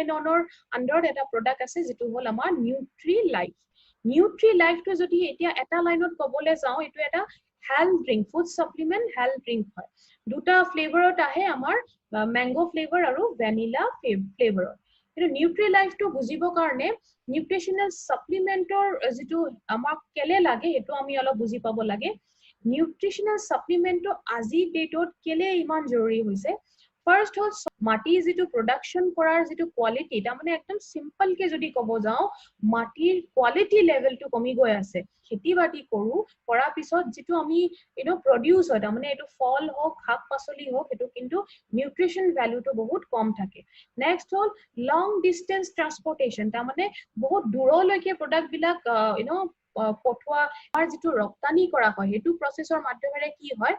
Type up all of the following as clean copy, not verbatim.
And অনৰ আণ্ডাৰত এটা product আছে, যিটো হ'ল আমাৰ নিউট্ৰি লাইফ। নিউট্ৰি লাইফটো যদি এতিয়া এটা লাইনত ক'বলৈ যাওঁ, এইটো এটা health drink, food supplement health drink হয়। দুটা ফ্লেভাৰত আহে আমাৰ, মেংগ' ফ্লেভাৰ আৰু ভেনিলা ফ্লেভাৰত। কিন্তু নিউট্ৰি লাইফটো বুজিবৰ কাৰণে নিউট্ৰিচনেল ছাপ্লিমেণ্টৰ যিটো আমাক কেলে লাগে, সেইটো আমি অলপ বুজি পাব লাগে। নিউট্ৰিচনেল ছাপ্লিমেণ্টটো আজিৰ ডেটত কেলে ইমান জৰুৰী হৈছে? ফাৰ্ষ্ট হ'ল মাটিৰ যিটো প্ৰডাকশ্যন কৰাৰ যিটো কোৱালিটি, তাৰমানে একদম চিম্পলকে যদি ক'ব যাওঁ, মাটিৰ কোৱালিটি লেভেলটো কমি গৈ আছে। খেতি বাতি কৰোঁ, কৰাৰ পিছত যিটো আমি প্ৰডিউচ হয়, তাৰমানে এইটো ফল হওক, শাক পাচলি হওক, সেইটো কিন্তু নিউট্ৰিচন ভেলুটো বহুত কম থাকে। নেক্সট হ'ল লং ডিষ্টেঞ্চ ট্ৰান্সপৰ্টেশ্যন, তাৰমানে বহুত দূৰলৈকে প্ৰডাক্টবিলাক পঠোৱা, আমাৰ যিটো ৰপ্তানি কৰা হয়, সেইটো প্ৰচেছৰ মাধ্যমেৰে কি হয়,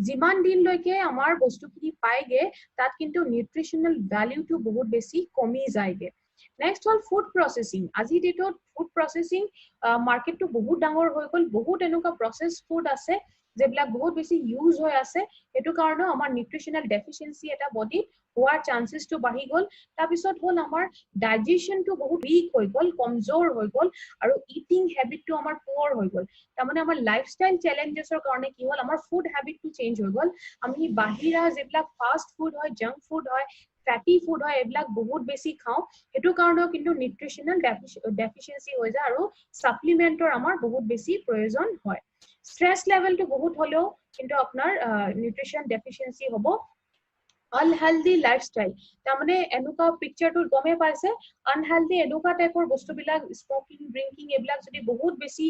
যিমান দিনলৈকে আমাৰ বস্তুখিনি পায়গে, তাত কিন্তু নিউট্ৰিচনেল ভেলিউটো বহুত বেছি কমি যায়গে। নেক্সট হ'ল ফুড প্ৰচেছিং। আজিৰ ডেটত ফুড প্ৰচেছিং মাৰ্কেটটো বহুত ডাঙৰ হৈ গ'ল। বহুত এনেকুৱা প্ৰচেছ ফুড আছে যিবিলাক বহুত বেছি ইউজ হৈ আছে। সেইটো কাৰণেও আমাৰ নিউট্ৰিচনেল ডেফিচিয়েঞ্চি এটা বডিত হোৱাৰ চান্সেছটো বাঢ়ি গ'ল। তাৰপিছত হ'ল আমাৰ ডাইজেশ্যনটো বহুত উইক হৈ গ'ল, কমজোৰ হৈ গ'ল আৰু ইটিং হেবিটটো আমাৰ পুৱৰ হৈ গ'ল। তাৰমানে আমাৰ লাইফষ্টাইল চেলেঞ্জেছৰ কাৰণে কি হ'ল, আমাৰ ফুড হেবিটটো চেঞ্জ হৈ গ'ল। আমি বাহিৰা যিবিলাক ফাষ্ট ফুড হয়, জাংক ফুড হয়, ফেটি ফুড হয়, এইবিলাক বহুত বেছি খাওঁ। সেইটো কাৰণেও কিন্তু নিউট্ৰিচনেল ডেফিচিয়েঞ্চি হৈ যায় আৰু ছাপ্লিমেণ্টৰ আমাৰ বহুত বেছি প্ৰয়োজন হয়। ষ্ট্ৰেছ লেভেলটো বহুত হ'লেও কিন্তু আপোনাৰ নিউট্ৰিচন ডেফিচিয়েঞ্চি হ'ব। আনহেল্ডি লাইফষ্টাইল, তাৰমানে এনেকুৱা পিকচাৰটোত গমেই পাইছে, আনহেল্ডি এনেকুৱা টাইপৰ বস্তুবিলাক, স্মকিং, ড্ৰিংকিং, এইবিলাক যদি বহুত বেছি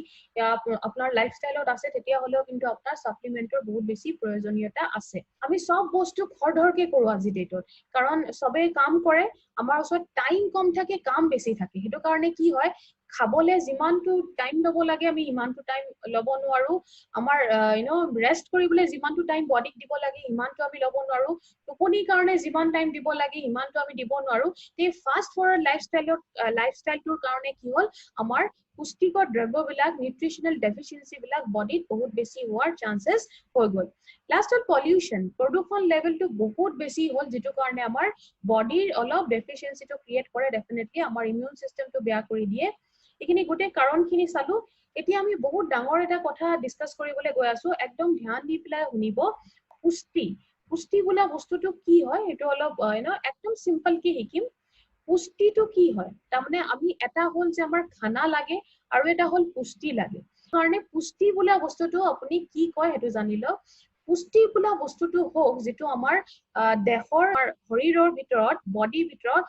আপোনাৰ লাইফষ্টাইলত আছে, তেতিয়াহ'লেও কিন্তু আপোনাৰ ছাপ্লিমেণ্টৰ বহুত বেছি প্ৰয়োজনীয়তা আছে। আমি চব বস্তু খৰধৰকে কৰোঁ আজিৰ ডেটত, কাৰণ চবেই কাম কৰে, আমাৰ ওচৰত টাইম কম থাকে, কাম বেছি থাকে। সেইটো কাৰণে কি হয়, খাবলে যিমানটো টাইম ল'ব লাগে, আমি ইমানটো টাইম ল'ব নোৱাৰো। আমাৰ ৰেষ্ট কৰিবলৈ যিমানটো টাইম বডিক দিব লাগে, ইমানটো আমি ল'ব নোৱাৰো। টোপনিৰ কাৰণে যিমান টাইম দিব লাগে, ইমানটো আমি দিব নোৱাৰো। সেই ফাষ্ট ফৰৱাৰ্ড লাইফষ্টাইলটোৰ কাৰণে কি হ'ল, আমাৰ পুষ্টিকৰ দ্ৰব্যবিলাক, নিউট্ৰিচনেল ডেফিচিয়েঞ্চি বিলাক বডিত বহুত বেছি হোৱাৰ চান্সেছ হৈ গ'ল। লাষ্টত পলিউশ্যন, প্ৰদূষণ লেভেলটো বহুত বেছি হ'ল, যিটো কাৰণে আমাৰ বডিৰ অলপ ডেফিচিয়েঞ্চিটো ক্ৰিয়েট কৰে, ডেফিনেটলি আমাৰ ইমিউন চিষ্টেমটো বেয়া কৰি দিয়ে। এইখিনি গোটেই কাৰণখিনি চালো। এতিয়া আমি বহুত ডাঙৰ এটা কথা ডিছকাছ কৰিবলৈ গৈ আছো, একদম ধ্যান দি পেলাই শুনিব। পুষ্টি বোলা বস্তুটো কি হয়, সেইটো অলপ একদম চিম্পলকে শিকিম। পুষ্টিটো কি হয়, তাৰমানে আমি এটা হ'ল যে আমাৰ খানা লাগে আৰু এটা হ'ল পুষ্টি লাগে। কাৰণে পুষ্টি বোলা বস্তুটো আপুনি কি কয় সেইটো জানি লওক। পুষ্টি বোলা বস্তুটো হওক যিটো আমাৰ দেহৰ শৰীৰৰ ভিতৰত, বডিৰ ভিতৰত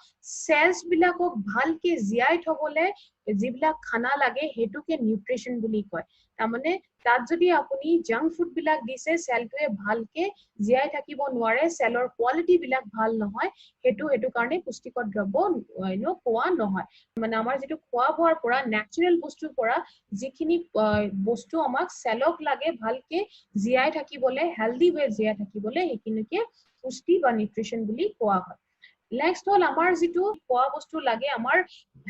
চেলছ বিলাকক ভালকে জীয়াই থবলে যিবিলাক খানা লাগে, সেইটোকে নিউট্ৰিচন বুলি কয়। তাৰমানে তাত যদি আপুনি জাংক ফুড বিলাক দিছে, চেলটোৱে ভালকে জীয়াই থাকিব নোৱাৰে, চেলৰ কোৱালিটি বিলাক ভাল নহয়, সেইটো কাৰণে পুষ্টিকৰ দ্ৰব্য খোৱা নহয়। মানে আমাৰ যিটো খোৱা বোৱাৰ পৰা, নেচাৰেল বস্তুৰ পৰা যিখিনি বস্তু আমাক চেলক লাগে ভালকে জীয়াই থাকিবলে, হেল্ডি ৱে জীয়াই থাকিবলে, সেইখিনিকে পুষ্টি বা নিউট্ৰিচন বুলি কোৱা হয়। নেক্সট হ'ল আমাৰ যিটো খোৱা বস্তু লাগে আমাৰ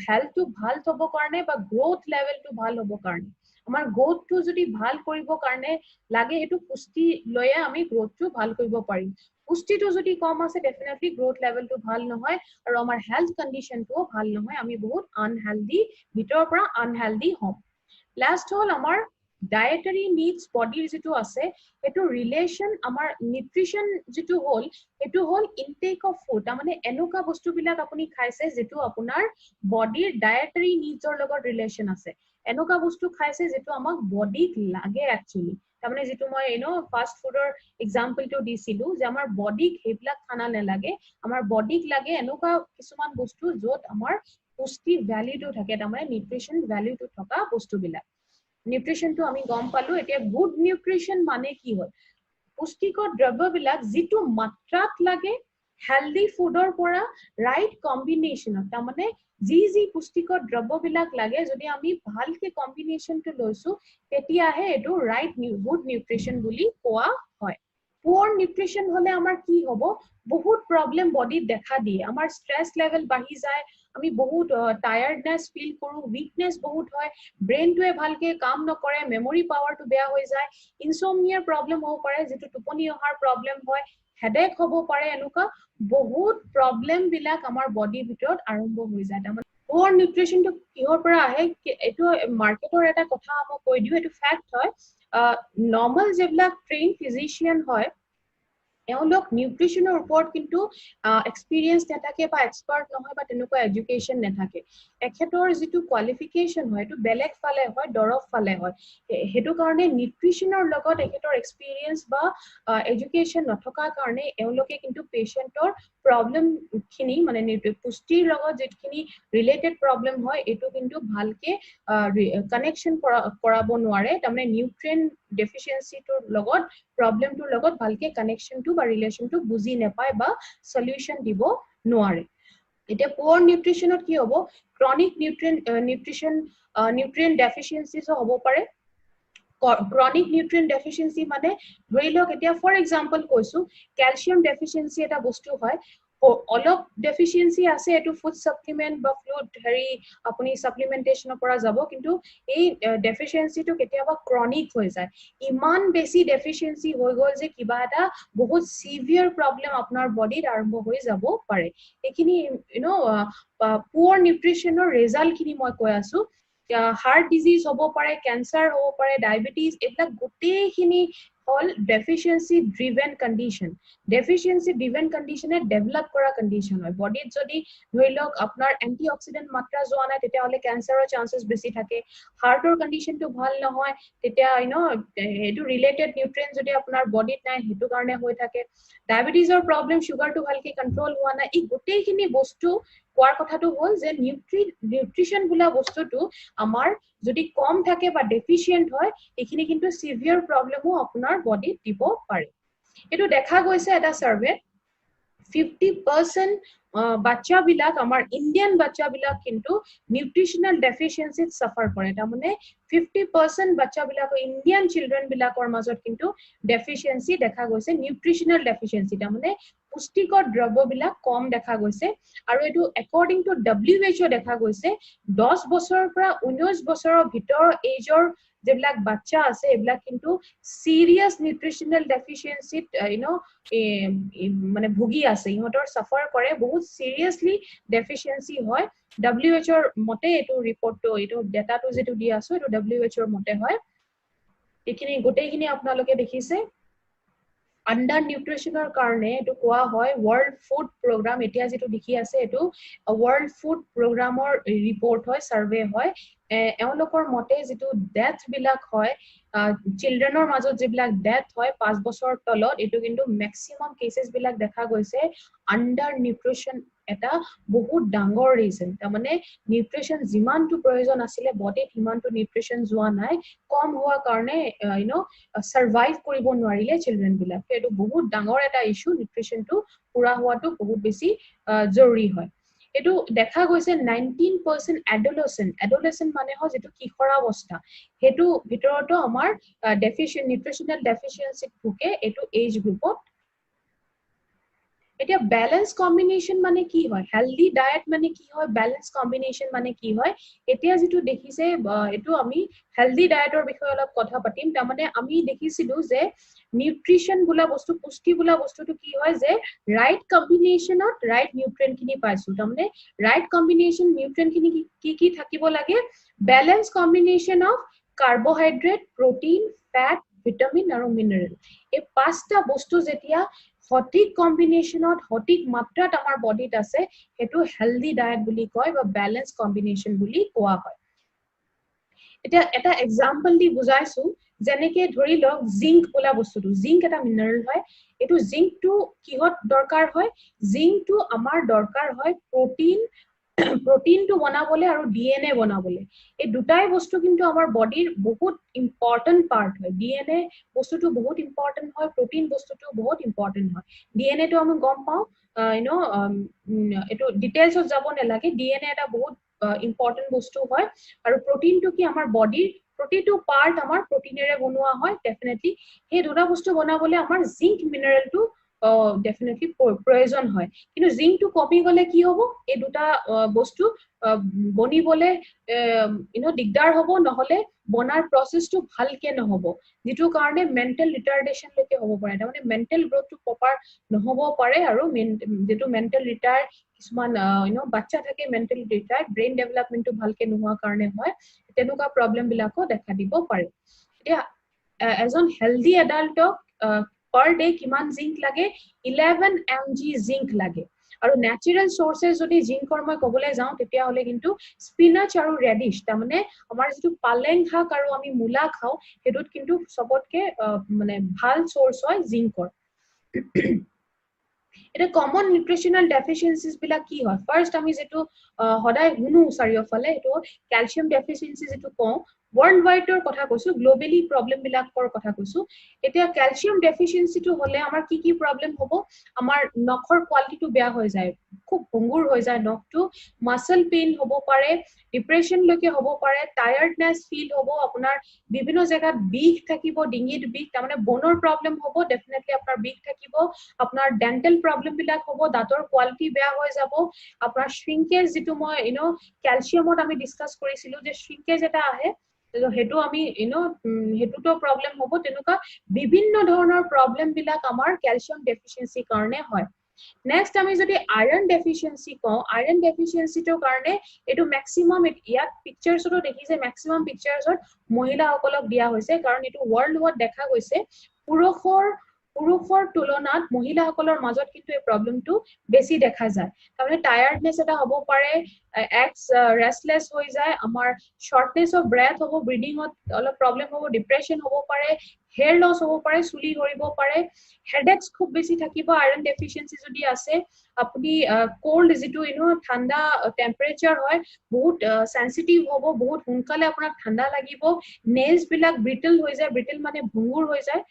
হেল্থটো ভাল থব কাৰণে বা গ্ৰ'থ লেভেলটো ভাল হ'ব কাৰণে, আমাৰ গ্ৰ'থটো যদি ভাল কৰিবৰ কাৰণে লাগে, সেইটো পুষ্টি লৈয়ে আমি গ্ৰ'থটো ভাল কৰিব পাৰিম। পুষ্টিটো যদি কম আছে, ডেফিনেটলি গ্ৰ'থ লেভেলটো ভাল নহয় আৰু আমাৰ হেল্থ কণ্ডিশ্যনটোও ভাল নহয়। আমি বহুত আনহেল্ডি, ভিতৰৰ পৰা আনহেল্ডি হ'ম। লাষ্ট হ'ল আমাৰ ডায়েটাৰী নিডছ, বডিৰ যিটো আছে সেইটো ৰিলেশ্যন, আমাৰ নিউট্ৰিশ্যন যিটো হ'ল, সেইটো হ'ল ইনটেক অফ ফুড। তাৰমানে এনেকুৱা বস্তুবিলাক আপুনি খাইছে যিটো আপোনাৰ বডিৰ ডায়েটাৰী নিডছৰ লগত ৰিলেশ্যন আছে, এনেকুৱা বস্তু খাইছে যিটো আমাক বডিক লাগে একচুৱেলি। তাৰমানে যিটো মই ফাষ্ট ফুডৰ এক্সাম্পলটো দিছিলো যে আমাৰ বডিক সেইবিলাক খানা নালাগে, আমাৰ বডিক লাগে এনেকুৱা কিছুমান বস্তু য'ত আমাৰ পুষ্টি ভেলিউটো থাকে, তাৰমানে নিউট্ৰিশ্যন ভেলিউটো থকা বস্তুবিলাক। নিউট্ৰিশ্যনটো আমি গম পালো। এতিয়া গুড নিউট্ৰিশ্যন মানে কি হ'ল? পুষ্টিকৰ দ্ৰব্যবিলাক যিটো মাত্ৰাত লাগে, হেল্ডি ফুডৰ পৰা ৰাইট কম্বিনেশ্যনত, তাৰমানে যি যি পুষ্টিকৰ দ্ৰব্যবিলাক লাগে, যদি আমি ভালকে কম্বিনেশ্যনটো লৈছো, তেতিয়াহে এইটো ৰাইট গুড নিউট্ৰিশ্যন বুলি কোৱা হয়। পুৱৰ নিউট্ৰিশ্যন হলে আমাৰ কি হ'ব? বহুত প্ৰব্লেম বডিত দেখা দিয়ে। আমাৰ ষ্ট্ৰেছ লেভেল বাঢ়ি যায়, আমি বহুত টায়াৰ্ডনেছ ফিল কৰো, উইকনেছ বহুত হয়, ব্ৰেইনটোৱে ভালকে কাম নকৰে, মেমৰি পাৱাৰটো বেয়া হৈ যায়, ইনচমনিয়াৰ প্ৰব্লেম হ'ব পাৰে, যিটো টোপনি অহাৰ প্ৰব্লেম হয়, হেডেক হ'ব পাৰে। এনেকুৱা বহুত প্ৰব্লেম বিলাক আমাৰ বডিৰ ভিতৰত আৰম্ভ হৈ যায়। তাৰমানে পুৱৰ নিউট্ৰিচনটো কিহৰ পৰা আহে? এইটো মাৰ্কেটৰ এটা কথা মই কৈ দিওঁ, এইটো ফেক্ট হয়। নৰ্মেল যিবিলাক ট্ৰেইন ফিজিচিয়ান হয়, এওঁলোক নিউট্ৰিচনৰ ওপৰত কিন্তু এক্সপিৰিয়েঞ্চ নাথাকে বা এক্সপাৰ্ট নহয় বা তেনেকুৱা এডুকেশ্যন নাথাকে। এখেতৰ যিটো কোৱালিফিকেশ্যন হয়, এইটো বেলেগ ফালে হয়, দৰৱ ফালে হয়। সেইটো কাৰণে নিউট্ৰিচনৰ লগত এখেতৰ এক্সপিৰিয়েঞ্চ বা এডুকেশ্যন নথকাৰ কাৰণে এওঁলোকে কিন্তু পেচেণ্টৰ প্ৰব্লেমখিনি, মানে পুষ্টিৰ লগত যিখিনি ৰিলেটেড প্ৰব্লেম হয়, এইটো কিন্তু ভালকে কানেকশ্যন কৰাব নোৱাৰে। তাৰমানে নিউট্ৰিয়েণ্ট ডেফিচিয়েঞ্চিটোৰ লগত, প্ৰব্লেমটোৰ লগত ভালকে কানেকশ্যনটো বা ৰিলেশ্যনটো বুজি নাপায় বা চলিউশ্যন দিব নোৱাৰে। এতিয়া পুৱৰ নিউট্ৰিচনত কি হ'ব? ক্ৰনিক নিউট্ৰিয়েণ্ট ডেফিচিয়েঞ্চিছো হ'ব পাৰে। ক্ৰনিক নিউট্ৰিয়েণ্ট ডেফিচিয়েঞ্চি মানে ধৰি লওক, এতিয়া ফৰ এক্সাম্পল কৈছো, কেলচিয়াম ডেফিচিয়েঞ্চি এটা বস্তু হয়। অলপ ডেফিচিয়েঞ্চি আছে, এইটো ফুড ছাপ্লিমেণ্ট বা ফ্লুইড হেৰি আপুনি ছাপ্লিমেণ্টেশ্যনৰ পৰা যাব। কিন্তু এই ডেফিচিয়েঞ্চিটো কেতিয়াবা ক্ৰনিক হৈ যায়, ইমান বেছি ডেফিচিয়েঞ্চি হৈ গ'ল যে কিবা এটা বহুত চিভিয়াৰ প্ৰব্লেম আপোনাৰ বডিত আৰম্ভ হৈ যাব পাৰে। এইখিনি পুৱৰ নিউট্ৰিচনৰ ৰিজাল্টখিনি মই কৈ আছো। হাৰ্ট ডিজিজ হ'ব পাৰে, কেঞ্চাৰ হ'ব পাৰে, ডায়েবেটিছ, এইবিলাক গোটেইখিনি হ'ল deficiency driven condition. Deficiency driven কণ্ডিশ্যনে develop কৰা কণ্ডিশ্যন হয়। বডিত যদি ধৰি লওক আপোনাৰ এণ্টি অক্সিডেণ্ট মাত্ৰা যোৱা নাই, তেতিয়াহ'লে কেঞ্চাৰৰ চান্সেছ বেছি থাকে। হাৰ্টৰ কণ্ডিশ্যনটো ভাল নহয়, তেতিয়া সেইটো ৰিলেটেড নিউট্ৰিয়েণ্ট যদি আপোনাৰ বডিত নাই, সেইটো কাৰণে হৈ থাকে। ডায়েবেটিছৰ প্ৰব্লেম, চুগাৰটো ভালকে কণ্ট্ৰল হোৱা নাই। এই গোটেইখিনি বস্তু কোৱাৰ কথাটো হ'ল যে নিউট্ৰিশ্যন বোলা বস্তুটো আমাৰ যদি কম থাকে বা ডেফিচিয়েণ্ট হয়, এইখিনি কিন্তু চিভিয়াৰ প্ৰব্লেমো আপোনাৰ বডিত দিব পাৰে। এইটো দেখা গৈছে এটা চাৰ্ভেত, 50% বাচ্চাবিলাক, আমাৰ ইণ্ডিয়ান বাচ্চাবিলাক কিন্তু নিউট্ৰিচনেল ডেফিচিয়েঞ্চিত চাফাৰ কৰে। তাৰমানে 50% বাচ্চাবিলাকৰ, ইণ্ডিয়ান চিলড্ৰেন বিলাকৰ মাজত কিন্তু ডেফিচিয়েঞ্চি দেখা গৈছে, নিউট্ৰিচনেল ডেফিচিয়েঞ্চি, তাৰমানে পুষ্টিকৰ দ্ৰব্যবিলাক কম দেখা গৈছে। আৰু এইটো একৰ্ডিং টু WHO দেখা গৈছে, 10 বছৰৰ পৰা 19 বছৰৰ ভিতৰৰ এইজৰ যিবিলাক বাচ্চা আছে, এইবিলাক কিন্তু চিৰিয়াছ নিউট্ৰিচনেল ডেফিচিয়েঞ্চিত মানে ভুগি আছে, ইহঁতৰ চাফাৰ কৰে, বহুত চিৰিয়াছলি ডেফিচিয়েঞ্চি হয়। WHO ৰ মতে এইটো ৰিপৰ্টটো, এইটো ডেটাটো যিটো দি আছো, এইটো WHO ৰ মতে হয়। এইখিনি গোটেইখিনি আপোনালোকে দেখিছে। আণ্ডাৰ নিউট্ৰিচনৰ কাৰণে এইটো কোৱা হয় ৱৰ্ল্ড ফুড প্ৰগ্ৰাম। এতিয়া যিটো দেখি আছে, এইটো ৱৰ্ল্ড ফুড প্ৰগ্ৰামৰ ৰিপৰ্ট হয়, চাৰ্ভে হয়। এওঁলোকৰ মতে যিটো ডেথ বিলাক হয়, চিলড্ৰেনৰ মাজত যিবিলাক ডেথ হয় 5 বছৰৰ তলত, এইটো কিন্তু মেক্সিমাম কেচেছ বিলাক দেখা গৈছে আণ্ডাৰ নিউট্ৰিচন এটা বহুত ডাঙৰ ৰিজন। তাৰমানে নিউট্ৰিচন যিমানটো প্ৰয়োজন আছিলে বডিত, সিমানটো নিউট্ৰিচন যোৱা নাই, কম হোৱাৰ কাৰণে চাৰ্ভাইভ কৰিব নোৱাৰিলে চিলড্ৰেন বিলাক। এইটো বহুত ডাঙৰ এটা ইছ্যু। নিউট্ৰিচনটো পুৰা হোৱাটো বহুত বেছি জৰুৰী হয়। এইটো দেখা গৈছে 19% এডলেচেণ্ট, এডলেচেণ্ট মানে হয় যিটো কিশোৰাৱস্থা, সেইটো ভিতৰতো আমাৰ নিউট্ৰিচনেল ডেফিচিয়েঞ্চিত ভোগে এইটো এইজ গ্ৰুপত। এতিয়া বেলেঞ্চ কম্বিনেশ্যন মানে কি হয়? হেল্ডি ডায়েট মানে কি হয়? বেলেঞ্চ কম্বিনেশ্যন মানে কি হয়? এতিয়া যিটো দেখিছে, এইটো আমি হেল্ডি ডায়েটৰ বিষয়ে অলপ কথা পাতিম। তাৰমানে আমি দেখিছিলো যে নিউট্ৰিচন বোলা বস্তু, পুষ্টি বোলা বস্তুটো কি হয় যে ৰাইট কম্বিনেশ্যনত ৰাইট নিউট্ৰিয়েণ্ট খিনি পাইছো। তাৰমানে ৰাইট কম্বিনেশ্যন নিউট্ৰিয়েণ্ট খিনি কি কি থাকিব লাগে? Balance combination of carbohydrate, protein, fat, vitamin আৰু মিনাৰেল। এই পাঁচটা বস্তু যেতিয়া সঠিক কম্বিনেশ্যনত, সঠিক মাত্ৰাত আমাৰ বডিত আছে, সেইটো হেল্ডি ডায়েট বুলি কয় বা বেলেঞ্চ কম্বিনেশ্যন বুলি কোৱা হয়। এতিয়া এটা এক্সাম্পল the বুজাইছো। যেনেকে ধৰি লওক জিংক বোলা বস্তুটো, জিংক এটা মিনাৰেল হয়। এইটো জিংকটো কিহত দৰকাৰ হয়? জিংকটো আমাৰ দৰকাৰ হয় প্ৰটিনটো বনাবলে আৰু DNA বনাবলে। এই দুটাই বস্তু কিন্তু আমাৰ বডিৰ বহুত ইম্পৰ্টেণ্ট পাৰ্ট হয়। DNA বস্তুটো বহুত ইম্পৰ্টেণ্ট হয়, প্ৰটিন বস্তুটো বহুত ইম্পৰ্টেণ্ট হয়। DNA টো আমি গম পাওঁ, এইটো ডিটেইলছত যাব নালাগে। DNA এটা বহুত ইম্পৰ্টেণ্ট বস্তু হয়। আৰু প্ৰটিনটো কি? আমাৰ বডিৰ প্ৰতিটো পাৰ্ট আমাৰ প্ৰটিনেৰে বনোৱা হয়। ডেফিনেটলি সেই দুটা বস্তু বনাবলৈ আমাৰ জিংক মিনাৰেলটো ডেফিনেটলি প্ৰয়োজন হয়। কিন্তু জিংকটো কমি গ'লে কি হ'ব? এই দুটা বস্তু বনিবলৈ দিগদাৰ হ'ব, নহ'লে বনাৰ প্ৰচেছটো ভালকে নহ'ব, যিটো কাৰণে মেণ্টেল ৰিটাৰ্ডেশ্যনলৈকে হ'ব পাৰে। তাৰমানে মেণ্টেল গ্ৰ'থটো প্ৰপাৰ নহ'ব পাৰে আৰু যিটো মেণ্টেল ৰিটায়াৰ কিছুমান বাচ্চা থাকে মেণ্টেল ৰিটায়াৰ্ড, ব্ৰেইন ডেভেলপমেণ্টটো ভালকে নোহোৱা কাৰণে হয়, তেনেকুৱা প্ৰব্লেমবিলাকো দেখা দিব পাৰে। এতিয়া এজন হেল্ডি এডাল্টক পাৰ ডে কিমান জিংক লাগে? 11 mg zinc লাগে। আৰু নেচাৰেল চ'ৰ্চেছ যদি জিংকৰ মই ক'বলৈ যাওঁ, তেতিয়াহ'লে কিন্তু স্পিনাচ আৰু ৰেডিছ, তাৰমানে আমাৰ যিটো পালেং শাক আৰু আমি মূলা খাওঁ, সেইটোত কিন্তু চবতকে মানে ভাল চ'ৰ্চ হয় জিংকৰ। এতিয়া কমন নিউট্ৰিচনেল ডেফিচিয়েঞ্চিজ বিলাক কি হয়? ফাৰ্ষ্ট আমি যিটো সদায় শুনো চাৰিওফালে, সেইটো কেলচিয়াম ডেফিচিয়েঞ্চি যিটো কওঁ। ৱৰ্ল্ড ৱাইডৰ কথা কৈছো, গ্ল'বেলি প্ৰব্লেম বিলাকৰ কথা কৈছো। এতিয়া কেলচিয়াম ডেফিচিয়েঞ্চিটো হ'লে আমাৰ কি কি প্ৰব্লেম হ'ব? আমাৰ নখৰ কোৱালিটিটো বেয়া হৈ যায়, খুব ভঙ্গুৰ হৈ যায় নখটো, মাচল পেইন হ'ব পাৰে, ডিপ্ৰেশ্যনলৈকে হ'ব পাৰে, টায়াৰ্ডনেছ ফিল হ'ব, আপোনাৰ বিভিন্ন জেগাত বিষ থাকিব, ডিঙিত বিষ, তাৰমানে বনৰ প্ৰব্লেম হ'ব, ডেফিনেটলি আপোনাৰ বিষ থাকিব, আপোনাৰ ডেণ্টেল প্ৰব্লেম বিলাক হ'ব, দাঁতৰ কোৱালিটি বেয়া হৈ যাব, আপোনাৰ শ্ৰিংকেজ, যিটো মই কেলচিয়ামত আমি ডিছকাছ কৰিছিলো যে শ্ৰিংকেজ এটা আহে, সেইটো আমি সেইটোতো প্ৰব্লেম হ'ব। তেনেকুৱা বিভিন্ন ধৰণৰ প্ৰব্লেম বিলাক আমাৰ কেলচিয়াম ডেফিচিয়েঞ্চিৰ কাৰণে হয়। নেক্সট আমি যদি আইৰণ ডেফিচিয়েঞ্চি কওঁ, আইৰণ ডেফিচিয়েঞ্চিটোৰ কাৰণে এইটো মেক্সিমাম ইয়াত পিকচাৰ্ছতো দেখিছে, মেক্সিমাম পিকচাৰ্ছত মহিলাসকলক দিয়া হৈছে, কাৰণ এইটো ৱৰ্ল্ড ৱাইড দেখা গৈছে পুৰুষৰ তুলনাত মহিলাসকলৰ মাজত কিন্তু এই প্ৰব্লেমটো বেছি দেখা যায়। তাৰমানে টায়াৰ্ডনেছ এটা হ'ব পাৰে, এক্স ৰেষ্টলেছ হৈ যায়, আমাৰ শ্বৰ্টনেছ অফ ব্ৰেথ হ'ব, ব্ৰিডিঙত অলপ প্ৰব্লেম হ'ব, ডিপ্ৰেশ্যন হ'ব পাৰে, হেয়াৰ লছ হ'ব পাৰে, চুলি সৰিব পাৰে, হেডেক্স খুব বেছি থাকিব। আইৰণ ডেফিচিয়েঞ্চি যদি আছে, আপুনি কল্ড যিটো ঠাণ্ডা টেম্পাৰেচাৰ হয়, বহুত চেঞ্চিটিভ হ'ব, বহুত সোনকালে আপোনাক ঠাণ্ডা লাগিব, নেইলছ বিলাক ব্ৰিটেল হৈ যায়, ব্ৰিটেল মানে ভঙ্গুৰ হৈ যায়,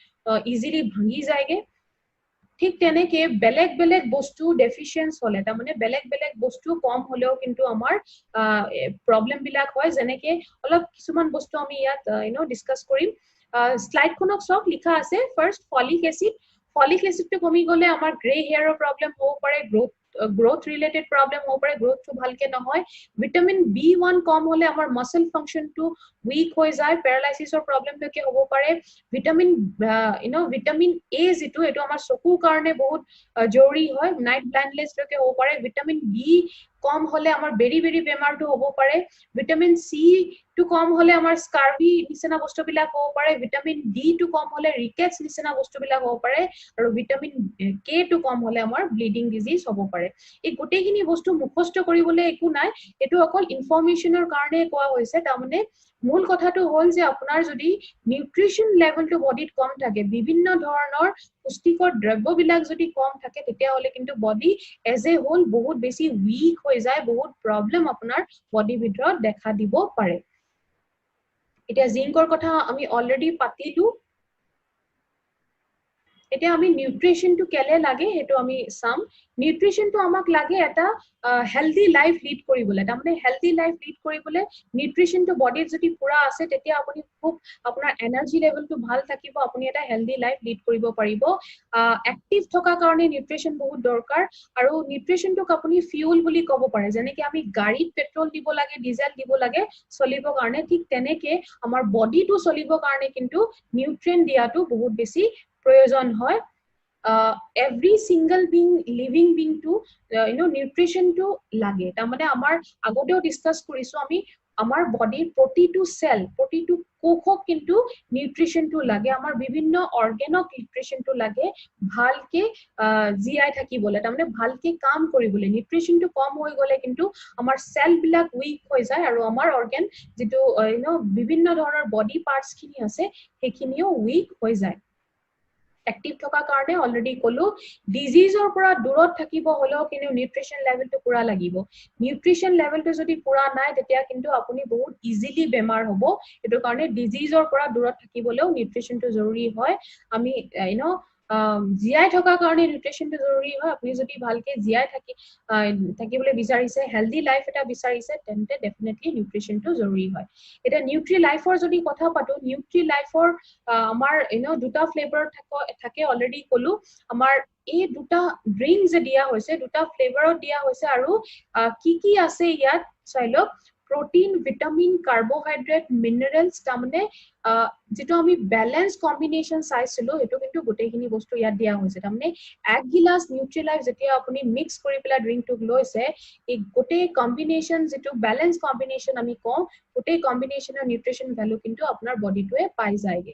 ইজিলি ভাঙি যায়গে। ঠিক তেনেকে বেলেগ বেলেগ বস্তু ডেফিচিয়েঞ্চ হ'লে, তাৰমানে বেলেগ বেলেগ বস্তু কম হ'লেও কিন্তু আমাৰ প্ৰব্লেম বিলাক হয়। যেনেকে অলপ কিছুমান বস্তু আমি ইয়াত ডিছকাছ কৰিম। শ্লাইডখনক চাওক, লিখা আছে ফাৰ্ষ্ট ফলিক এচিড। ফলিক এচিডটো কমি গ'লে আমাৰ গ্ৰে হেয়াৰৰ প্ৰব্লেম হ'ব পাৰে, গ্ৰ'থ ৰিলেটেড প্ৰব্লেম হ'ব পাৰে, গ্ৰ'থটো ভালকে নহয়। ভিটামিন বি1 কম হ'লে আমাৰ মাচল ফাংচনটো উইক হৈ যায়, পেৰালাইচিছৰ প্ৰব্লেমলৈকে হ'ব পাৰে। ভিটামিন এ যিটো, এইটো আমাৰ চকুৰ কাৰণে বহুত জৰুৰী হয়, নাইট ব্লাইণ্ডনেছলৈকে হ'ব পাৰে। ভিটামিন বি কম হ'লে আমাৰ বেৰি বেৰি বেমাৰটো হ'ব পাৰে। ভিটামিন চি টো কম হ'লে আমাৰ স্কাৰ্ভি নিচিনা বস্তুবিলাক হ'ব পাৰে। ভিটামিন ডি টো কম হ'লে ৰিকেটছ নিচিনা বস্তুবিলাক হ'ব পাৰে আৰু ভিটামিন কে টো কম হ'লে আমাৰ ব্লিডিং ডিজিজ হ'ব পাৰে। এই গোটেইখিনি বস্তু মুখস্থ কৰিবলৈ একো নাই, এইটো অকল ইনফৰ্মেশ্যনৰ কাৰণে কোৱা হৈছে। তাৰমানে মূল কথাটো হ'ল যে আপোনাৰ যদি নিউট্ৰিশ্যন লেভেলটো বডিত কম থাকে, বিভিন্ন ধৰণৰ পুষ্টিকৰ দ্ৰব্যবিলাক যদি কম থাকে, তেতিয়াহ'লে কিন্তু বডি এজ এ হোল বহুত বেছি উইক হৈ যায়, বহুত প্ৰব্লেম আপোনাৰ বডিৰ ভিতৰত দেখা দিব পাৰে। এতিয়া জিংকৰ কথা আমি অলৰেডি পাতিলো। এতিয়া আমি নিউট্ৰিশ্যনটো কেলে লাগে সেইটো আমি চাম। নিউট্ৰিশ্যনটো আমাক লাগে এটা হেল্ডি লাইফ লিড কৰিবলৈ। তাৰমানে হেল্ডি লাইফ লিড কৰিবলৈ নিউট্ৰিশ্যনটো বডিত যদি পুৰা আছে, তেতিয়া আপুনি খুব আপোনাৰ এনাৰ্জি লেভেলটো ভাল থাকিব, আপুনি এটা হেল্ডি লাইফ লিড কৰিব পাৰিব। এক্টিভ থকাৰ কাৰণে নিউট্ৰিশ্যন বহুত দৰকাৰ। আৰু নিউট্ৰিশ্যনটোক আপুনি ফিউল বুলি ক'ব পাৰে। যেনেকে আমি গাড়ীত পেট্ৰল দিব লাগে, ডিজেল দিব লাগে চলিবৰ কাৰণে, ঠিক তেনেকে আমাৰ বডিটো চলিবৰ কাৰণে কিন্তু নিউট্ৰিয়েণ্ট দিয়াটো বহুত বেছি প্ৰয়োজন হয়। এভৰি ছিংগল বিং, লিভিং বিংটো নিউট্ৰিশ্যনটো লাগে। তাৰমানে আমাৰ আগতেও ডিছকাছ কৰিছো আমি, আমাৰ বডিৰ প্ৰতিটো চেল, প্ৰতিটো কোষক কিন্তু নিউট্ৰিশ্যনটো লাগে, আমাৰ বিভিন্ন অৰ্গেনক নিউট্ৰিশ্যনটো লাগে ভালকে জীয়াই থাকিবলৈ, তাৰমানে ভালকে কাম কৰিবলৈ। নিউট্ৰিশ্যনটো কম হৈ গ'লে কিন্তু আমাৰ চেলবিলাক উইক হৈ যায় আৰু আমাৰ অৰ্গেন যিটো বিভিন্ন ধৰণৰ বডি পাৰ্টছখিনি আছে, সেইখিনিও উইক হৈ যায়। এক্টিভ থকাৰ কাৰণে অলৰেডি ক'লো, ডিজিজৰ পৰা দূৰত থাকিব হ'লেও কিন্তু নিউট্ৰিশ্যন লেভেলটো পুৰা লাগিব। নিউট্ৰিশ্যন লেভেলটো যদি পুৰা নাই, তেতিয়া কিন্তু আপুনি বহুত ইজিলি বেমাৰ হ'ব। সেইটো কাৰণে ডিজিজৰ পৰা দূৰত থাকিবলৈও নিউট্ৰিশ্যনটো জৰুৰী হয়। আমি জীয়াই থকাৰ কাৰণে নিউট্ৰিশ্যনটো জৰুৰী হয়। আপুনি যদি ভালকে জীয়াই থাকিবলৈ বিচাৰিছে, হেল্ডি লাইফ এটা বিচাৰিছে, তেন্তে ডেফিনেটলি নিউট্ৰিশ্যনটো জৰুৰী হয়। এতিয়া নিউট্ৰি লাইফৰ যদি কথা পাতো, নিউট্ৰি লাইফৰ আমাৰ দুটা ফ্লেভাৰ থাকে, অলৰেডি ক'লো। আমাৰ এই দুটা ড্ৰিংক যে দিয়া হৈছে, দুটা ফ্লেভাৰত দিয়া হৈছে আৰু কি কি আছে ইয়াত চাই লওক। প্ৰটিন, ভিটামিন, কাৰ্বহাইড্ৰেট, মিনাৰেলছ, তাৰমানে যিটো আমি বেলেঞ্চ কম্বিনেশ্যন চাইছিলো, সেইটো কিন্তু গোটেইখিনি বস্তু ইয়াত দিয়া হৈছে। তাৰমানে এক গিলাচ নিউট্ৰিলাইফ যেতিয়া আপুনি মিক্স কৰি পেলাই ড্ৰিংকটোক লৈছে, এই গোটেই কম্বিনেশ্যন, যিটো বেলেঞ্চ কম্বিনেশ্যন আমি কওঁ, গোটেই কম্বিনেশ্যনৰ নিউট্ৰিশ্যন ভেলু কিন্তু আপোনাৰ বডিটোৱে পাই যায়গে।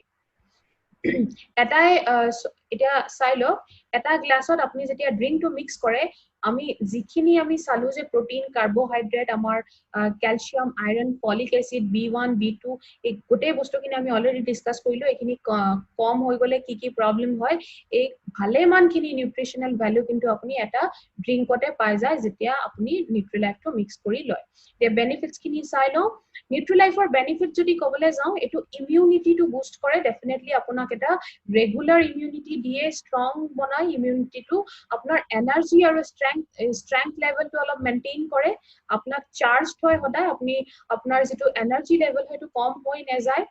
এটাই এতিয়া চাই লওক, এটা গ্লাছত আপুনি যেতিয়া ড্ৰিংকটো মিক্স কৰে, আমি যিখিনি আমি চালো যে প্ৰটিন, কাৰ্বহাইড্ৰেট, আমাৰ calcium, iron, folic acid, B1, B2, এই গোটেই বস্তুখিনি আমি অলৰেডি ডিছকাছ কৰিলো। এইখিনি কম হৈ গ'লে কি কি প্ৰব্লেম হয়, এই ভালেমানখিনি নিউট্ৰিচনেল ভেলু কিন্তু আপুনি এটা ড্ৰিংকতে পাই যায় যেতিয়া আপুনি নিউট্ৰিলাইফটো মিক্স কৰি লয়। এতিয়া বেনিফিটছখিনি চাই লওঁ। নিউট্ৰিলাইফৰ বেনিফিট যদি ক'বলৈ যাওঁ, এইটো ইমিউনিটিটো বুষ্ট কৰে। ডেফিনেটলি আপোনাক এটা ৰেগুলাৰ ইমিউনিটি দিয়ে, ষ্ট্ৰং বনাই ইমিউনিটিটো। আপোনাৰ এনাৰ্জি আৰু ষ্ট্ৰেংথ লেভেলটো অলপ মেইনটেইন কৰে, আপোনাক চাৰ্জ থয় সদায়। আপোনাৰ যিটো এনাৰ্জি লেভেল, সেইটো কম হৈ নাযায়।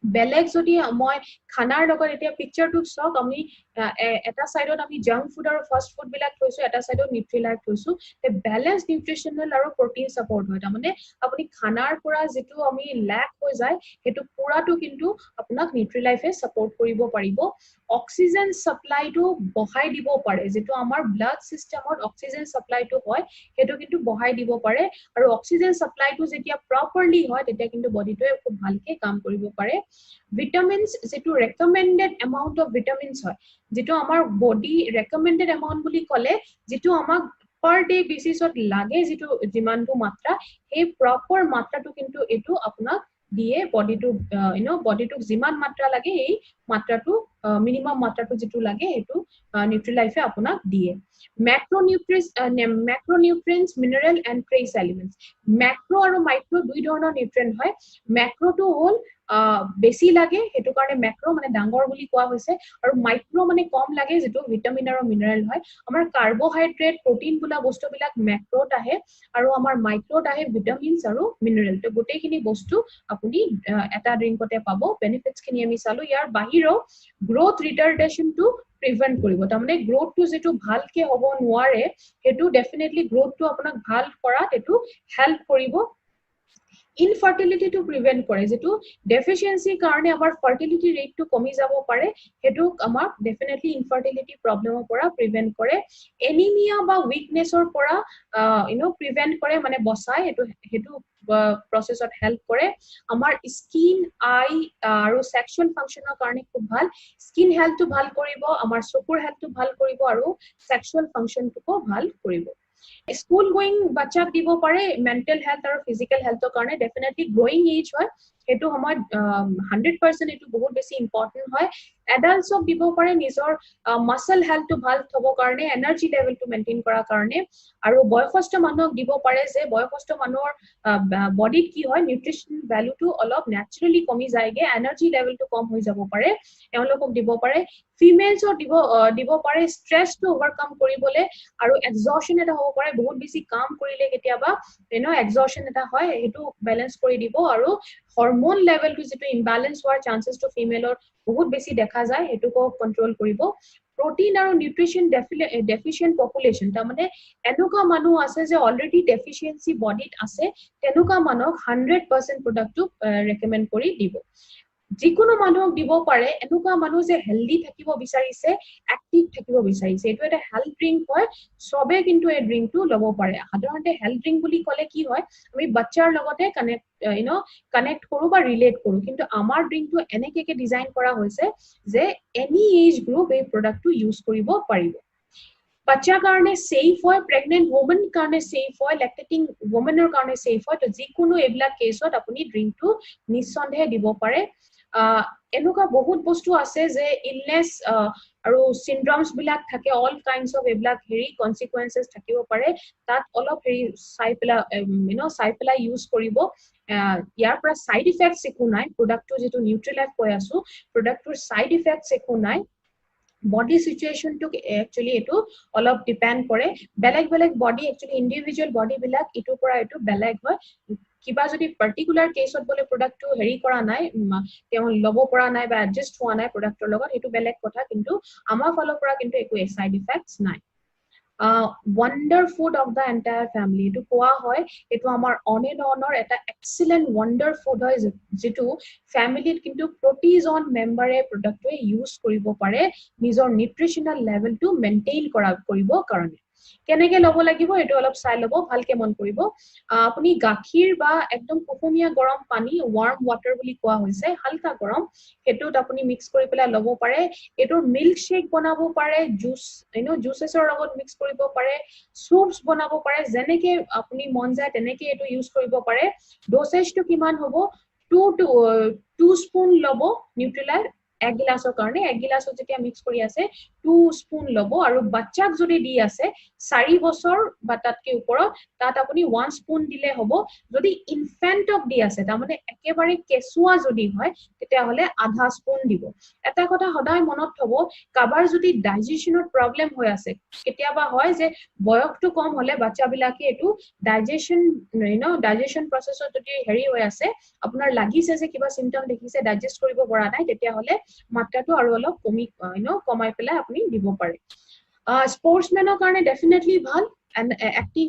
বেলেগ যদি মই খানাৰ লগত, এতিয়া পিকচাৰটোত চাওক, আমি এটা চাইডত আমি জাংক ফুড আৰু ফাষ্ট ফুড বিলাক থৈছো, এটা চাইডত নিউট্ৰিলাইফ থৈছো। বেলেঞ্চ নিউট্ৰিচনেল আৰু প্ৰটিন ছাপৰ্ট হয়। তাৰমানে আপুনি খানাৰ পৰা যিটো আমি লেক হৈ যায়, সেইটো পুৰাটো কিন্তু আপোনাক নিউট্ৰিলাইফে ছাপৰ্ট কৰিব পাৰিব। অক্সিজেন ছাপ্লাইটো বঢ়াই দিব পাৰে। যিটো আমাৰ ব্লাড চিষ্টেমত অক্সিজেন ছাপ্লাইটো হয়, সেইটো কিন্তু বঢ়াই দিব পাৰে। আৰু অক্সিজেন ছাপ্লাইটো যেতিয়া প্ৰপাৰলি হয়, তেতিয়া কিন্তু বডিটোৱে খুব ভালকে কাম কৰিব পাৰে। ভিটামিনছ, যিটো ৰেকমেণ্ডেড এমাউণ্ট অফ ভিটামিনছ হয়, যিটো আমাৰ বডি ৰেকমেণ্ডেড এমাউণ্ট বুলি ক'লে যিটো আমাক পাৰ ডে বেচিছত লাগে, যিটো যিমানটো মাত্ৰা, সেই প্ৰপাৰ মাত্ৰাটো কিন্তু এইটো আপোনাক দিয়ে। বডিটো you know বডিটোক যিমান মাত্ৰা লাগে, এই মাত্ৰাটো, মিনিমাম মাত্ৰাটো যিটো লাগে, সেইটো নিউট্ৰিলাইফে আপোনাক দিয়ে। Macronutrients, mineral and trace elements. Macro আৰু মাইক্ৰ' দুই ধৰণৰ নিউট্ৰিয়েণ্ট হয়। মেক্ৰ'টো হ'ল বেছি লাগে, সেইটো কাৰণে মেক্ৰ' মানে ডাঙৰ বুলি কোৱা হৈছে। আৰু মাইক্ৰ' মানে কম লাগে, যিটো ভিটামিন আৰু মিনাৰেল হয়। আমাৰ কাৰ্বহাইড্ৰেট, প্ৰটিন বোলা বস্তুবিলাক মেক্ৰ'ত আহে আৰু আমাৰ মাইক্ৰ'ত আহে ভিটামিনছ আৰু মিনাৰেল। তো গোটেইখিনি বস্তু আপুনি এটা ড্ৰিংকতে পাব। বেনিফিটছ খিনি আমি চালো। ইয়াৰ বাহিৰেও গ্ৰ'থ ৰিটাৰ্ডেশ্যনটো প্ৰিভেণ্ট কৰিব। তাৰমানে গ্ৰ'থটো যিটো ভালকে হ'ব নোৱাৰে, সেইটো ডেফিনেটলি গ্ৰ'থটো আপোনাক ভাল কৰাত এইটো হেল্প কৰিব। ইনফাৰ্টিলিটিটো প্ৰিভেণ্ট কৰে। যিটো ডেফিচিয়েঞ্চিৰ কাৰণে আমাৰ ফাৰ্টিলিটি ৰেটটো কমি যাব পাৰে, সেইটোক আমাক ডেফিনেটলি ইনফাৰ্টিলিটি প্ৰব্লেমৰ পৰা প্ৰিভেণ্ট কৰে। এনিমিয়া বা উইকনেছৰ পৰা প্ৰিভেণ্ট কৰে, মানে বচাই, সেইটো প্ৰচেছত হেল্প কৰে। আমাৰ স্কিন, আই আৰু ছেক্সুৱেল ফাংচনৰ কাৰণে খুব ভাল। স্কিন হেল্থটো ভাল কৰিব, আমাৰ চকুৰ হেল্থটো ভাল কৰিব আৰু ছেক্সুৱেল ফাংচনটোকো ভাল কৰিব। স্কুল গোয়িং বাচ্চাক দিব পাৰে, মেণ্টেল হেল্থ আৰু ফিজিকেল হেল্থৰ কাৰণে। ডেফিনেটলি গ্ৰয়িং এজ হয়, সেইটো সময়ত 100% এইটো বহুত বেছি ইম্পৰ্টেণ্ট হয়। এডাল্টছক দিব পাৰে নিজৰ মাচল হেল্থটো ভাল থ'ব কাৰণে, এনাৰ্জি লেভেলটো মেইনটেইন কৰাৰ কাৰণে। আৰু বয়সস্থ মানুহক দিব পাৰে যে বয়সস্থ মানুহৰ বডিত কি হয়, নিউট্ৰিচন ভেলুটো অলপ নেচাৰেলি কমি যায়গে, এনাৰ্জি লেভেলটো কম হৈ যাব পাৰে, তেওঁলোকক দিব পাৰে। ফিমেলছক দিব পাৰে ষ্ট্ৰেছটো অভাৰকাম কৰিবলৈ আৰু এক্সজশ্যন এটা হ'ব পাৰে, বহুত বেছি কাম কৰিলে কেতিয়াবা এক্সজশ্যন এটা হয়, সেইটো বেলেঞ্চ কৰি দিব। আৰু হৰমন লেভেলটো যিটো ইমবেলেঞ্চ হোৱাৰ চান্সেছটো ফিমেলৰ বহুত বেছি দেখা যায়, সেইটোকো কণ্ট্ৰল কৰিব। প্ৰটিন আৰু নিউট্ৰিচন ডেফিচিয়েণ্ট পপুলেশ্যন, তাৰমানে এনেকুৱা মানুহ আছে যে অলৰেডি ডেফিচিয়েঞ্চি বডিত আছে, তেনেকুৱা মানুহক 100% প্ৰডাক্টটো ৰেকমেণ্ড কৰি দিব। যিকোনো মানুহক দিব পাৰে, এনেকুৱা মানুহ যে হেল্ডি থাকিব বিচাৰিছে, এক্টিভ থাকিব বিচাৰিছে। এইটো এটা হেল্থ ড্ৰিংক হয়, চবে কিন্তু এই ড্ৰিংকটো ল'ব পাৰে। সাধাৰণতে হেল্থ ড্ৰিংক বুলি ক'লে কি হয়, আমি বাচ্চাৰ লগতে কানেক্ট কৰো বা ৰিলেট কৰো। কিন্তু আমাৰ ড্ৰিংকটো এনেকে ডিজাইন কৰা হৈছে যে এনি এজ গ্ৰুপ এই প্ৰডাক্টটো ইউজ কৰিব পাৰিব। বাচ্চাৰ কাৰণে ছেফ হয়, প্ৰেগনেণ্ট ৱমেন কাৰণে ছেফ হয়, লেক্টেটিং ৱমেনৰ কাৰণে ছেফ হয়। তো যিকোনো এইবিলাক কেছত আপুনি ড্ৰিংকটো নিঃসন্দেহে দিব পাৰে। এনেকুৱা বহুত বস্তু আছে যে ইলনেছ আৰু চিণ্ড্ৰমছ বিলাক থাকে, অল কাইণ্ডছ অফ এইবিলাক হেৰি কনচিকুৱেঞ্চেছ থাকিব পাৰে। তাত অলপ হেৰি চাই পেলাই ইউজ কৰিব। ইয়াৰ পৰা চাইড ইফেক্টছ একো নাই। প্ৰডাক্টটো যিটো নিউট্ৰিলাইফ কৈ আছো, প্ৰডাক্টটোৰ চাইড ইফেক্টছ একো নাই। বডি চিটুৱেশ্যনটোক একচুৱেলি এইটো অলপ ডিপেণ্ড কৰে। বেলেগ বেলেগ বডি, একচুৱেলি ইণ্ডিভিজুৱেল বডিবিলাক ইটোৰ পৰা এইটো বেলেগ হয়। কিবা যদি পাৰ্টিকুলাৰ কেছত বোলে প্ৰডাক্টটো হেৰি কৰা নাই, তেওঁ ল'ব পৰা নাই বা এডজাষ্ট হোৱা নাই প্ৰডাক্টৰ লগত, সেইটো বেলেগ কথা। কিন্তু আমাৰ ফালৰ পৰা কিন্তু একো চাইড ইফেক্টছ নাই। Wonder food of the entire family এইটো কোৱা হয়। এইটো আমাৰ অন এণ্ড অনৰ এটা এক্সিলেণ্ট ৱাণ্ডাৰ ফুড হয়, যিটো ফেমিলিত কিন্তু প্ৰতিজন মেম্বাৰে প্ৰডাক্টটোৱে ইউজ কৰিব পাৰে নিজৰ নিউট্ৰিচনেল লেভেলটো মেইনটেইন কৰিবৰ কাৰণে। কেনেকে ল'ব লাগিব, এইটো অলপ চাই ল'ব, ভালকে মন কৰিব। আপুনি গাখীৰ বা একদম কুহুমীয়া গৰম পানী, ৱাৰ্ম ৱাটাৰ বুলি কোৱা হৈছে, হালকা গৰম, সেইটোত আপুনি মিক্স কৰি পেলাই ল'ব পাৰে। এইটোৰ মিল্ক শ্বেক বনাব পাৰে, জুচ জুচেছৰ লগত মিক্স কৰিব পাৰে, চুপছ বনাব পাৰে। যেনেকে আপুনি মন যায়, তেনেকে এইটো ইউজ কৰিব পাৰে। ড'চেজটো কিমান হ'ব? টু স্পুন ল'ব নিউট্ৰিলাইফ এক গিলাচৰ কাৰণে। এক গিলাচত যেতিয়া মিক্স কৰি আছে, 2 স্পুন ল'ব। আৰু বাচ্চাক যদি দি আছে 4 বছৰ বা তাতকে ওপৰত, তাত আপুনি 1 স্পুন দিলে হ'ব। যদি ইনফেণ্টক দি আছে, তাৰমানে একেবাৰে কেঁচুৱা যদি হয়, তেতিয়াহ'লে আধা স্পুন দিব। এটা কথা সদায় মনত থব, কাৰোবাৰ যদি ডাইজেশ্যনত প্ৰব্লেম হৈ আছে, কেতিয়াবা হয় যে বয়সটো কম হলে বাচ্চাবিলাকে এইটো ডাইজেশ্যন ন ডাইজেশ্যন প্ৰচেছত যদি হেৰি হৈ আছে, আপোনাৰ লাগিছে যে কিবা চিমটম দেখিছে, ডাইজেষ্ট কৰিব পৰা নাই, তেতিয়াহ'লে মাত্ৰাটো আৰু অলপ কমি ন কমাই পেলাই আপুনি দিব পাৰে। স্পৰ্টছমেনৰ কাৰণে ডেফিনেটলি ভাল, এক্টিভ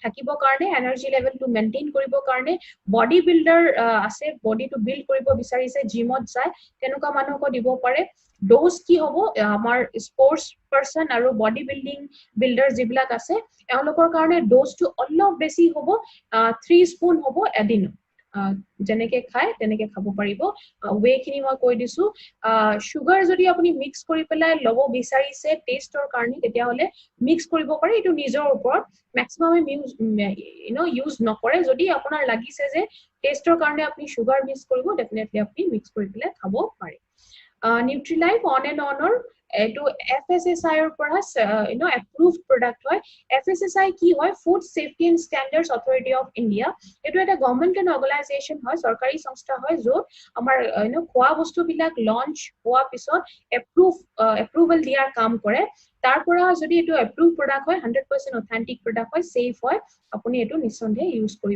থাকিবৰ কাৰণে, এনাৰ্জি লেভেলটো মেইনটেইন কৰিবৰ কাৰণে। বডি বিল্ডাৰ আছে, বডিটো বিল্ড কৰিব বিচাৰিছে, জিমত যায়, তেনেকুৱা মানুহকো দিব পাৰে। ড'জ কি হ'ব? আমাৰ স্পৰ্টছ পাৰ্চন আৰু বডি বিল্ডাৰ যিবিলাক আছে, এওঁলোকৰ কাৰণে ড'জটো অলপ বেছি হ'ব, 3 স্পুন হ'ব এদিনত। যেনেকে খায় তেনেকে খাব পাৰিব। ৱেখিনি মই কৈ দিছো। চুগাৰ যদি আপুনি মিক্স কৰি পেলাই ল'ব বিচাৰিছে টেষ্টৰ কাৰণে, তেতিয়াহ'লে মিক্স কৰিব পাৰে। এইটো নিজৰ ওপৰত। মেক্সিমামে ইউজ নকৰে। যদি আপোনাৰ লাগিছে যে টেষ্টৰ কাৰণে আপুনি চুগাৰ মিক্স কৰিব, ডেফিনেটলি আপুনি মিক্স কৰি পেলাই খাব পাৰে। নিউট্ৰিলাইফ অন এণ্ড অনৰ এইটো এফএছএছআইৰ পৰা এপ্ৰুভ প্ৰডাক্ট হয়। এফএছএছআই কি হয়? Food Safety and Standards Authority of India। এইটো এটা গভৰ্ণমেণ্ট অৰ্গেনাইজেশ্যন হয়, চৰকাৰী সংস্থা হয়, য'ত আমাৰ খোৱা বস্তুবিলাক লঞ্চ হোৱাৰ পিছত এপ্ৰুভেল দিয়াৰ কাম কৰে। তাৰ পৰা যদি এইটো এপ্ৰুভ প্ৰডাক্ট হয়, 100% অথেণ্টিক প্ৰডাক্ট হয়, ছেফ হয়, আপুনি এইটো নিঃসন্দেহে ইউজ কৰিব।